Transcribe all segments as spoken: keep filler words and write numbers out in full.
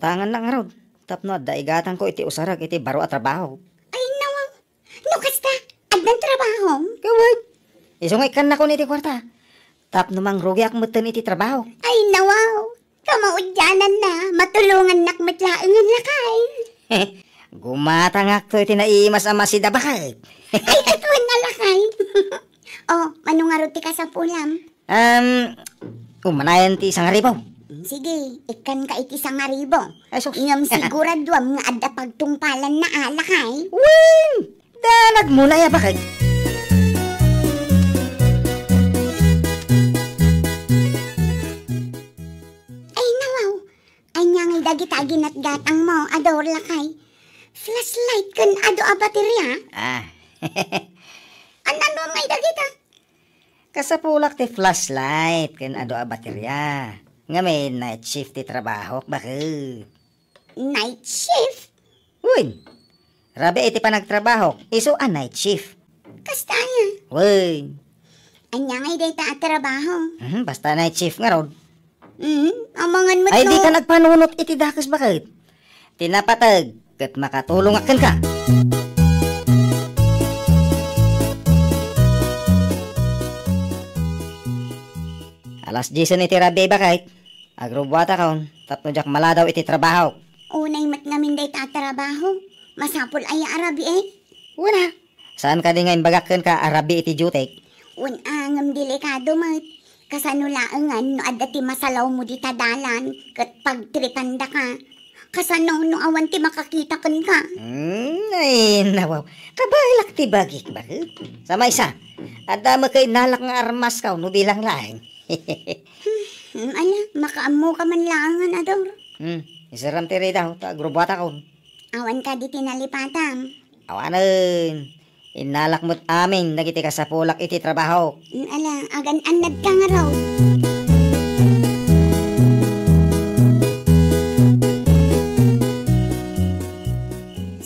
Kwartangannak ngarud tapno adda igatangko iti usarek iti baro a trabaho. Ay, nawaw. No kasta, addan trabaho? Kawen. Isu nga ikkannakon iti kwarta tapno mangrugiak metten iti trabaho. Ay, nawaw. Kamaudiananna, matulongannak met laengen, lakay. Gumatangakto iti naimas a masida, baket. Ay, ket wen a, lakay. Oh, mano ngarud ti kasapulam? Um, umanayan ti sangaribo. Sige, ikkanka iti sangaribo. Ay, sus. Ngem siguraduam nga adda pagtungpalanna a, lakay. Wen! Danag mo na ya, baket. Ay, nawaw. Ania ngay dagita a ginatgatangmo, Ador, lakay? Flashlight ken adu a bateria? Ah. An-, ania ngay dagita? Kasapulak ti flashlight ken adu a bateria. Ngamin, night shift ti trabahok, baket. Night shift? Wen. Rabii ti panagtrabahok, isu a night shift. Kasta aya? Wen. Ania ngay dayta a trabaho? Mhm, basta night shift ngarud. Mhm, amangan met. Ay, no, dika nagpanunot iti dakes, baket. Ti napateg ket makatulongak kenka. Alas diesen iti rabii, baket. Agrubuatakon tapno diak maladaw iti trabahok. Unay met ngamin dayta a trabaho. Masapul aya a rabii? Wen a. Saan kadi nga imbagak kenka a rabii iti duty? Wen a, ngem delikado met. Kasano laengen no adda ti masalawmo dita dalan ket pagtripandaka? Kasano no awan ti makakita kenka? Hmm, ay, nawaw. Kabaelak ti bagik, baket. Sa maysa, adda met kay nalak nga armasko no bilang laeng. Hmm, ala, makaammoka man laengen, Ador. Hmm, iseram ti ridaw, ta agrubuatakon. Awan kadi ti nalipatam? Awanen. Innalak met amin dagiti kasapulak iti trabaho. Hmm, ala, agan-annadka ngarud.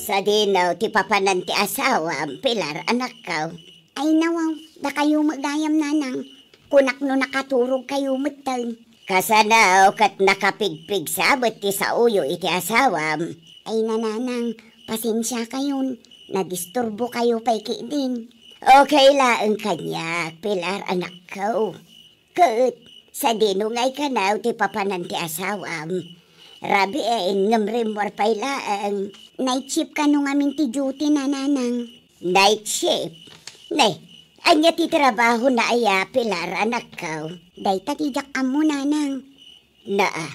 Sadino ti papanan ti asawam, Pilar, anakko? Ay, nawaw, dakayo met gayam, nanang. Kunak no nakaturogkayo metten. Kasano ket nakapigpigsa met ti saoyo iti asawam? Ay, nanang, pasensiakayon. Nadisturbokayo pay ketdin. Okay laeng kaniak, Pilar, anakko. Ket, sadino ngay kano ti papanan ti asawam? Rabii, ngem rimmuar pay laeng. Night shift kano ngamin ti duty na, nanang? Night shift? Ne, ania ti trabahona aya, Pilar, anakko? Dayta ti diak ammo, nanang. Naa,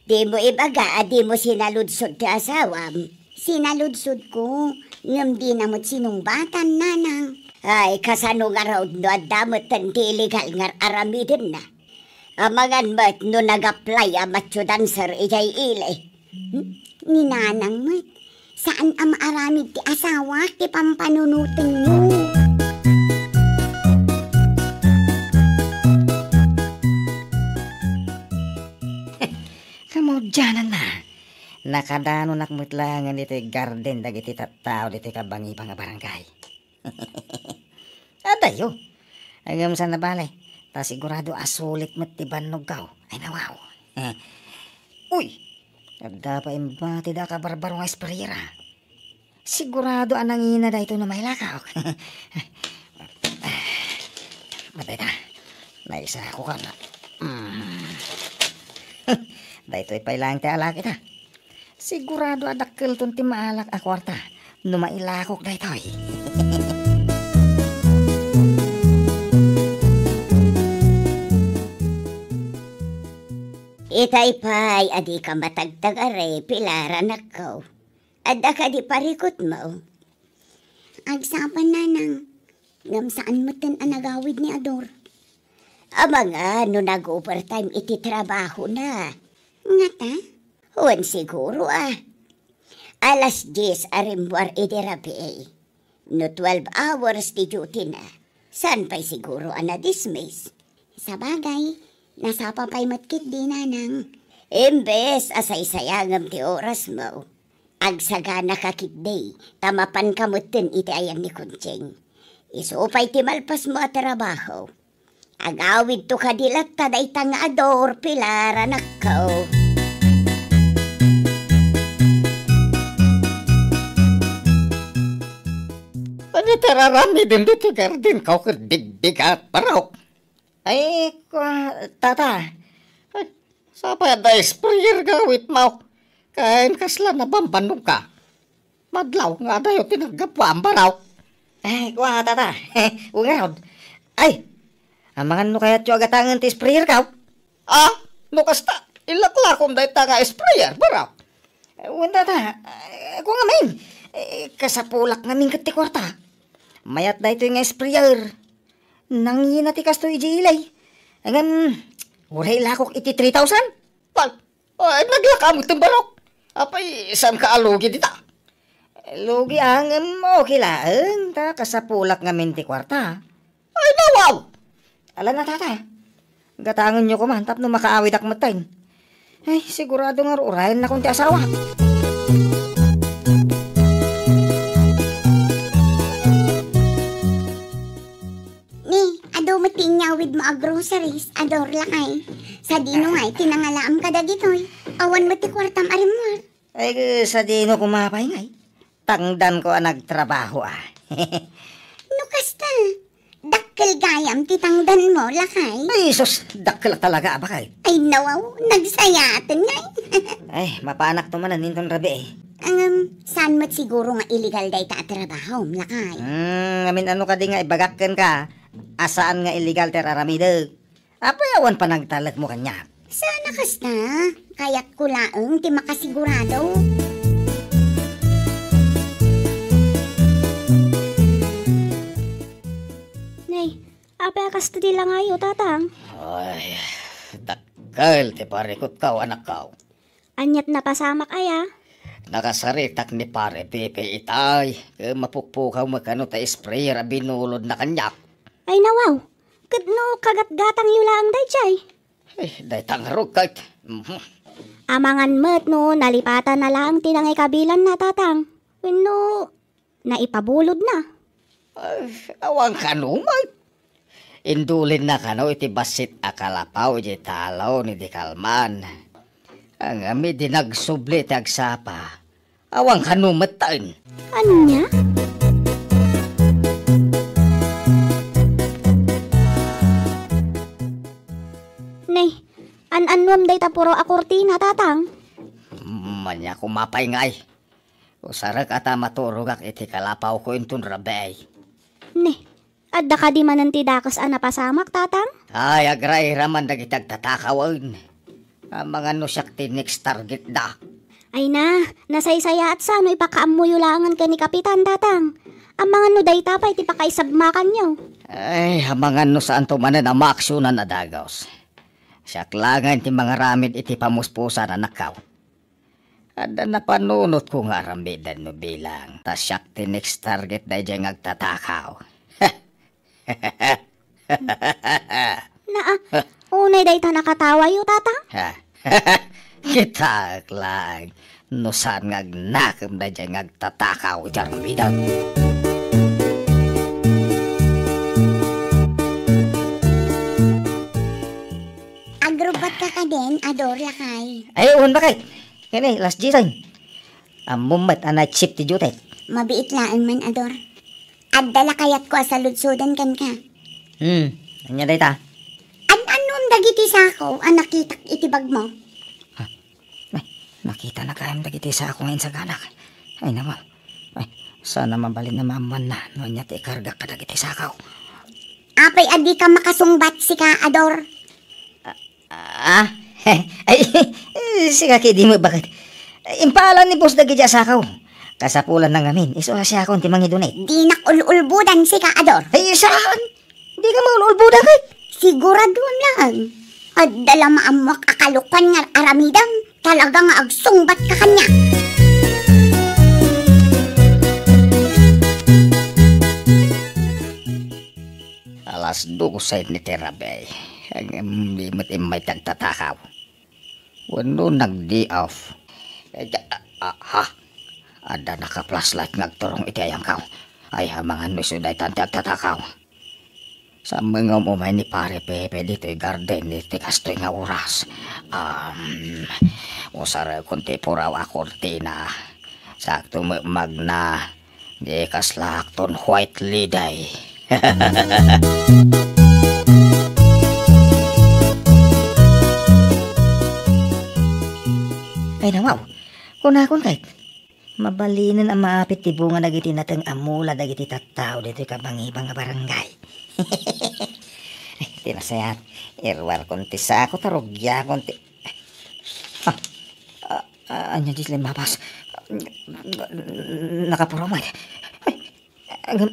dimo ibaga a dimo sinaludsod ti asawam? Sinaludsodko, ngem dina met sinungbatan, nanang. Ay, kasano ngarud no adda metten ti illegal nga ar-aramidenna? Amangan met no nag-apply a macho dancer idiay ili. Hmm? Ni nanang met, saan a maaramid ti asawak ti pampanunotenyo. Kamaudiananna, nakadanonak met laengen ditoy garden dagiti tattao ditoy kabangibang a barangay. Adayo. Ngem saan a bale, ta sigurado a sulit met ti bannogko. Ay, nawaw. Eh. Uy! Adda pay imbatida a kabarbaro nga esprayera. Sigurado a nangina daytoy no mailakok. Matay ta. Naisako ka na. Mm. Daytoy pay laeng ti alak ita. Sigurado a dakkelton ti maalak a kuarta no mailakok daytoy. Itay pay a dika matagtagari, Pilar, anakko. Adda kadi parikutmo? Agsapa, nanang. Ngem saan metten a nagawid ni Ador. Amangan no nag-overtime iti trabahona. Ngata? Wen, siguro a. Alas dies a rimmuar idi rabii. No twelve hours ti duty na, saan pay siguro a na-dismiss? Sabagay, nasapa pay met ketdi, nanang. Imbes a saysayangem ti orasmo, agsaganaka ketdi, ta mapanka metten iti ayan ni Kunching. Isu pay ti malpasmo a trabaho. Agawidto kadi latta dayta nga Ador, Pilar, anakko. Tararamiden ditoy garden ko ket bigbigat, barok. Ay, kua, tata. Ay, sapay adda sprayer nga awit mo. Ken kasla nabambannog ka. Madlaw nga adayo ti naggapuan, barok. Ay, kua, tata. Wen ngarud. Ay, amangan no kayatyo a gatangen ti sprayer ko? Ah, no kasta, ilaklakom dayta nga sprayer, barok. Wen, tata, eh, kua ngamin, eh, kasapulak ngamin ket ti kuarta. Mayat daytoy nga sprayer. Nangina ti kastoy idiay ili. Ngem, uray ilakok iti three thousand. Pal, ay, naglaka met ti barok. Apay, saan ka alugi dita? Lugi, ah, ngem okay laeng, ta kasapulak ngamin ti kuarta. Ay, nawaw! Ala na, tata. Gatangenyo koman tapno makaawidak metten. Ay, sigurado nga ur-urayennakon ti asawak. Ni, adu met ti inyawidmo a groceries, Ador, lakay. Sadino ngay ti nangalaam kadagitoy? Awan met ti kuartam a rimmuar. Ay, sadino koma pay ngay? Tangdanko a nagtrabaho, a. No kasta, dakkel gayam ti tangdanmo, lakay. Ay, sus, dakkel talaga a, bakay. Ay, nawaw, nagsayaten ngay. Ay, mapanakto manen inton rabii, eh. Ngem, saan met siguro nga illegal dayta a trabahom, lakay? Hmm, amin ano kadi nga ibagak kenka, a saan nga illegal ti ar-aramidek? Apay awan panagtalekmo kaniak? Saan a kasta, kayatko laeng ti makasigurado. Nay, apay a kasta ti langayo, tatang? Ay, dakkel ti parikutko, anakko. Aniat napasamak aya? Nakasaritak ni Pare Pepe itay, ket mapukpukaw met kano ta sprayer a binulodna kaniak. Ay, nawaw. Ket no kagatgatangyo laeng daydiay? Eh, dayta ngarud ket, mhm. Amangan met no nalipatanna laeng ti nangikabilanna, tatang. Wenno naipabulodna. Ay, awan kano met. Indulinna kano iti bassit a kalapaw iti talo ni Dikalman. Ngem idi nagsubli ti agsapa, awan kano metten. Ania? Nay, an-annuam dayta puro a kurtina, tatang? Ania koma pay ngay. Usarek a ta maturogak iti kalapawko inton rabii. Ne, adda kadi manen ti dakes a napasamak, tatang? Ay, agrairaman dagiti agtatakawen. Amangan no siak ti next target da. Ay na, nasaysayaat sa no ipakaammoyo laengen ken ni Kapitan, tatang. Amangan no dayta pay ti pakaisabmakanyo. Ay, amangan no saanto manen a maaksionan a dagus. Siak laengen ti mangaramid iti pamuspusan, anakko. Adda napanunotko nga aramiden no bilang, ta siak ti next target daydiay nga agtatakaw. Naa, unay dayta nakatawayo, tatang? Kitaek laeng no saan nga agnakem daydiay nga agtatakaw iti aramiden. Agrubbatka kadin, Ador, lakay. Ay, wen, bakay. Kani, last Jason. Ammom met a night shift ti duty. Mabiit laeng man, Ador. Adda la kayatko a saludsoden kenka. Hmm, ania dayta? An-annuam dagiti sako a nakitak iti bagmo? Ha? Ay, nakitana gayam dagiti sako nga insaganak. Ay, naman. Ay, sana mabalin a maammoanna no ania ti ikargak kadagiti sako. Apay a dika makasungbat, sika, Ador? Ah? Ay, sika kadi met, bakit? Impaalan ni boss dagiti asako. Kasapulanna ngamin, isu a siakon ti mangidunit. Dinak ul-ulbodan, sika, Ador. Ay, saan? Dika maul-ulbodan, ket? Siguraduam laeng. Adda la maammoak a kalokuan nga aramidem. Talaga nga agsungbatka kaniak. Alas dose ni ti rabii, ngem di met immay ti agtatakaw. Wenno nag-day off. Eh, da-, ah, ah, ha? Adda naka-flashlight nga agturong iti ayamko. Ay, amangan no isu daytan ti agtatakaw. Sa mengngem umay ni Pare Pepe ditoy garden iti kastoy nga oras. Um, usarekon ti puraw a kurtina. Sakto met magna Di kaslakton white lady. Ay, nawaw. Kunakon kayat, mabalinen a maapit ti bunga dagiti nateng a mula dagiti tattao ditoy kabangibang a barangay. Ay, ti nasayaat, iruarkon ti sako ta rugiakon ti, ah, ah, ah, ania ti limmabas? Nakapuraw met. Ay, agam-,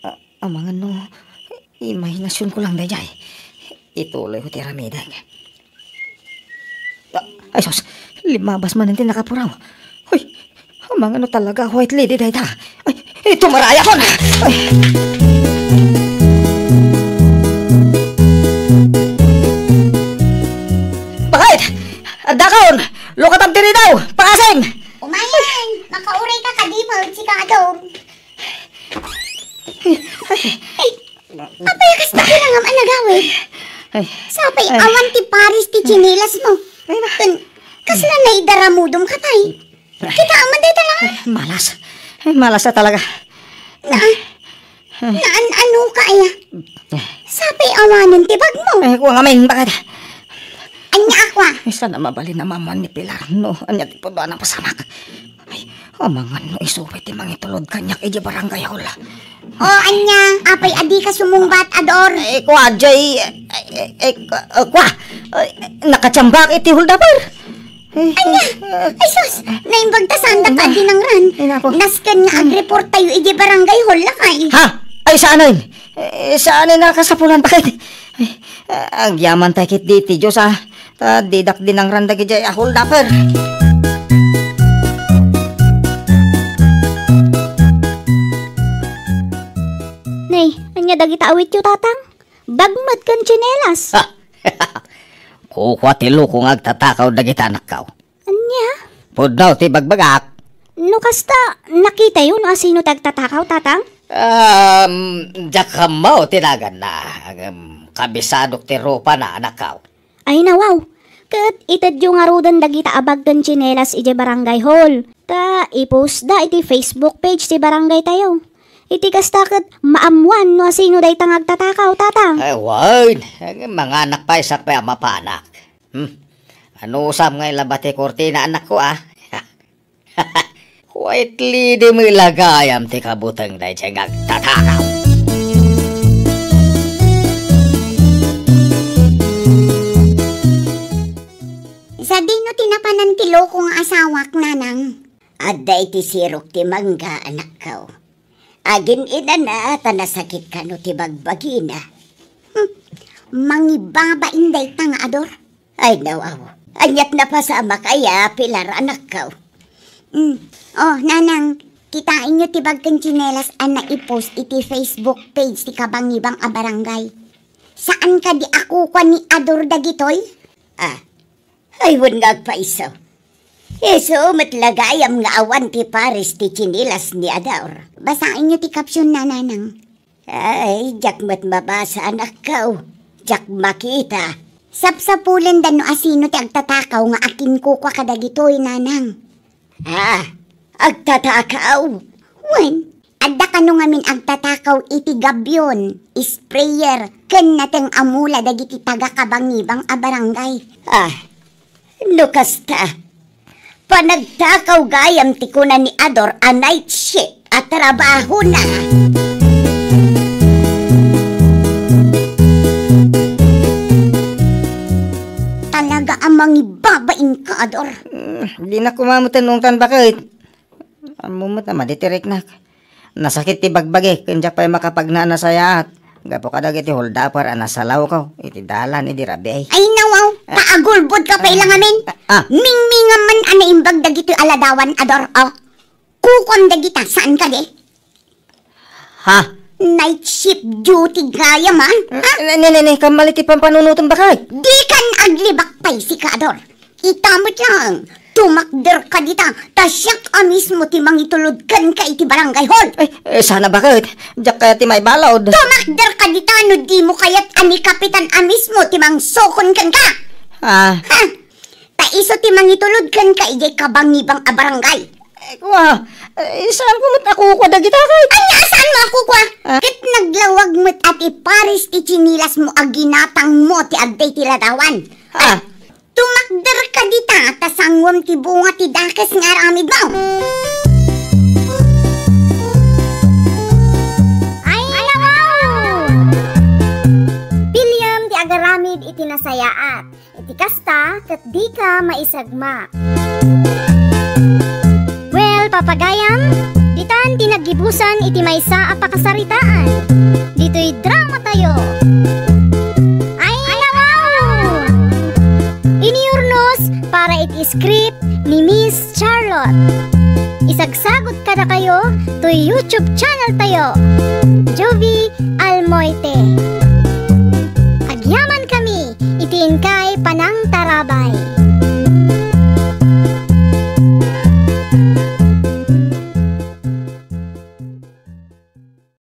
ah, amangan no, imahinasionko lang daydiay. Ituloyko ti aramidek. Ah, ay sus, limmabas manen ti nakapuraw. Hoy, amangan no talaga white lady dayta. Ay, tumarayakkon. Ay. Bakit? Addakon! Lukatam ti ridaw! Pakasim! Umayen! Makauray ka kadi, Paul, sika, Ador. Ay, ay. Ay, apay kasta ka nga agawid? Ay. Sapay, ay, awan ti pares ti tsinelas mo. Ay, na. Ken, kasla naidaramudom ka pay? Kita man dayta lang. Ay, malas. Ay, malas na talaga. Na, naan-ano ka, aya? Sapay awanen ti bagmo. Ay, kua ngamin, bakit? Ania a kua? Ay, saan a mabalin a maammuan ni Pilar, no? Ania ti pudno a napasamak? Ay, amangan no isu pay ti mangitulod kaniak idiay barangay hall. O, ania? Apay a dika sumungbat, Ador? Ay, kua, jay, ay, ay, ay, kua, ay, nakachambak iti holdaper. Ania? Ay, sus! Naimbag ta saan dakayo dinangran. Ay, nako. Nasken nga agreport tayo idiay barangay hall, lakay. Ha? Ay, saanen? Eh, saanen a kasapulan, bakit? Ay, ah, agyaman tayo ketdi iti Dios, ah. Ta didak dinangran dagidiay a holdaper. Nay, ania dagita awityo, Tatang? Bag met ken tsinelas. Ha! Kukua ti loko nga agtatakaw dagita anakkaw. Ania? Pudno ti bagbagak. No kasta, nakitayo no asino ti agtatakaw, Tatang? Um, diak ammo ti naganna. Um, kabisadok ti rupana, anakkaw. Ay, nawaw. Ket itedyo ngaruden dagita a bag ken tsinelas idiay barangay hall. Ta ipostda iti Facebook page ti barangay tayo. Iti kasta ket maammuan no asino dayta nga agtatakaw, Tatang. Ay, wen. Manganak pay, siak pay a mapanak. Hmm. Anusam nga ilaba ti kurtina, anakko, a? White lady met la gayam ti kabuteng daydiay nga agtatakaw. Sadino ti napanan ti loko nga asawak, Nanang? Adda iti sirok ti mangga, anakko. Agin-inana ta nasakit kano ti bagbagina. Hmm. Mangibabain dayta nga Ador. Ay, nawaw. Aniat napasamak aya, Pilar, anakko. Mm. Oh, Nanang, kitaenyo ti bag ken tsinelas a naipost iti Facebook page ti kabangibang a barangay. Saan kadi a kukua ni Ador dagitoy? Ah, ay, wen nga agpayso. Isu met la gayam nga awan ti pares ti tsinelas ni Ador. Basaenyo ti caption na, Nanang. Ay, diak met mabasa, anakko. Diak makita. Sapsapulenda no asino ti agtatakaw nga akinkukua kadagitoy, Nanang. Ah, agtatakaw? Wen, adda kano ngamin agtatakaw iti gabion, sprayer, ken nateng a mula dagiti taga-kabangibang a barangay. Ah, no kasta, panagtakaw gayam ti kuna ni Ador a night shift a trabahona. Talaga a mangibabain ka, Ador. Hmm, dinak koma met ungtan, baket. Ammom met a madi ti riknak. Nasakit ti bagbagik, ken diak pay makapagnaan a sayaat. Gapu kadagiti holdaper a nasalawko iti dalan idi rabii. Ay, nawaw, ta agulbod ka pay la ngamin. Ah, ah. Mingmingam man a naimbag dagitoy a ladawan, Ador, oh. Kukuam dagita, saan kadi? Ha? Night shift duty gayam, ha? Ha? Ne, ne, ne, ne, kamali ti pampanunotem, baket. Dikan aglibak pay, sika, Ador. Ita met laeng, tumakder ka dita, ta siak a mismo ti mangitulod kenka iti barangay hall. Ay, eh, sana, baket. Diak kayat ti maibalud. Tumakder ka dita no dimo kayat a ni kapitan a mismo ti mangsukon kenka. Ah. Ha? Ta isu ti mangitulod kenka idiay kabangibang a barangay. Eh, kua, eh, saanko met a kukua dagita, kay? Ania, saanmo a kukua? Ah? Ket naglawag met a ti pares ti tsinilasmo a ginatangmo ti adda iti ladawan. Ah. Tumakderka dita, ta sanguem ti bunga ti dakes nga aramidmo. Ay, alawaw! Piliem ti agaramid iti nasayaat. Iti kasta, ket dika maisagmak. Well, papagayam, ditan ti naggibusan iti maysa a pakasaritaan. Ditoy drama tayo. Ay, alawaw! Iniurnos para iti script ni Miss Charlotte. Isagsagot kadakayo toy YouTube channel tayo, Jovie Almoite. Agyaman kami iti inkay panangtarabay.